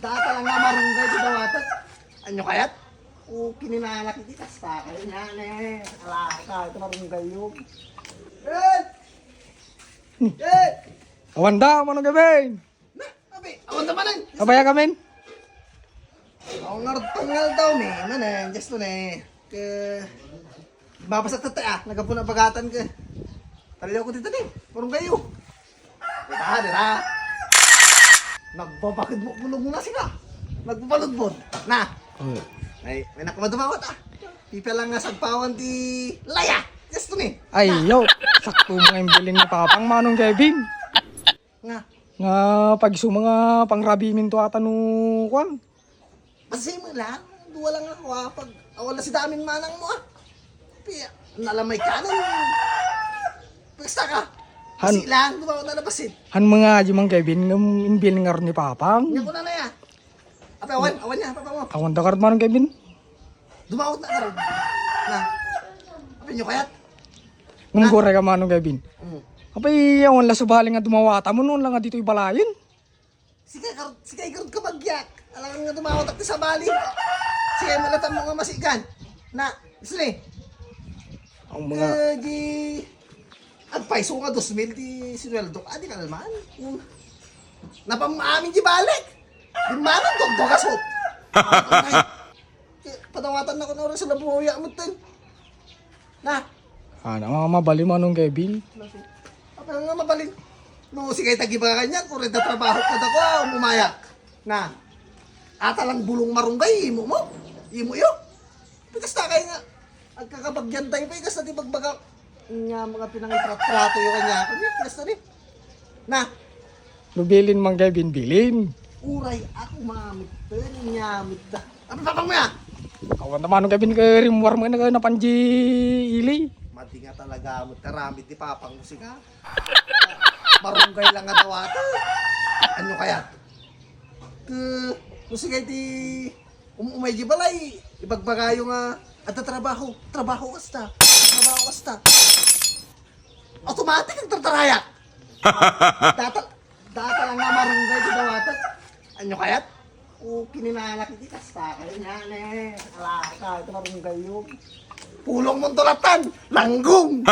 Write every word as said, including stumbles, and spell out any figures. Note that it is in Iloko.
Data lang nga marunggay ti dawatek. Ania kayat? O, kininalak iti kasta kayo niya, ne. Ala, ka, ito marunggay yun. Eh! Eh! Awan da, Manong Kevin! Na, abi, awan da manen. Abaya kami? Awan nga rutang nga daw, ne. Manen, just to, ne. Ke, babasa tete, ah. Nagapuna bagatan ke. Talilaw ko dito, ne. Marunggay yun. Dira, dira. Nagbabakid mo kulong na sila. Nagbabaludbod. Na. Hmm. Ay, may nakumadumawat, ah. Pipia lang nga sagpawan ti laya. Yes, to ni. Ay, yo. Sakto mo nga imbilin ni Papang Manong Kevin. Nga. Nga pag su mga pangrabimin to ata no, kwan. Basta mo lang, duwa lang ako, ah, pag awan na si daming manang mo, ah. Piya, nalamay ka na. Basta ka. Han- Basi lang, duwa na nabasin. Han mga aji Mang Kevin, ngem imbil ngar ni Papang. Nya ko na na ya. Apa awan, awan niya, papa mo. Awan da kard Manong Kevin. Dumawat na karon. Na. Apa nyo kayat? Ngem gore ka Manong Kevin. Mm. Apay awan la sabali nga dumawata mo, noon lang nga ditoy balayen. Sige, karot, sige, karot ka bagyak. Alangan nga dumawat ti sabali. Sige, malatan mo nga masigan. Na, gusto ni? Ang mga Kagi, agpaiso nga dos mil ti sinueldo ka, di ka naman. Napamamin di balik. Di manang dogdogasot. Padawatan na ko na oras sa labuya mo, ten. Na. Ano nga mabalin Manong Kevin? Apa nga mabalin? No, sige, tagibagan yan. Kung renta trabaho ka dako, umayak. Na. Ata lang bulong marunggay, imo mo. Imo yo. Pikas ta kay nga. Agkakabagyan tayo pa, ikas na ti bagbaga. Nga mga pinangitratrato yo kanya. Kanya, pikas na ni. Na. Lubilin Mang Kevin, bilin. Uray, ako mamit. Pwede niya, mit da. Apa, papang mo ya? Awan ta Manong Kevin kay rimwar mo na kayo napanji ili. Mati nga talaga mo, karamit ni papang mo, siga. Marunggay lang nga daw ata. Ano kaya? Ke, no sige ti um-, umay di balay, ibagbagayo nga, adda trabaho, trabaho kasta, trabaho kasta. Automatic ang tartarayak. Data, data lang nga marunggay di dawatek. Ano kayat? O, kininalak iti kasta kayo niya, ne. Ala, ka, ito marunggay yun. Pulong mong tulatan, langgong.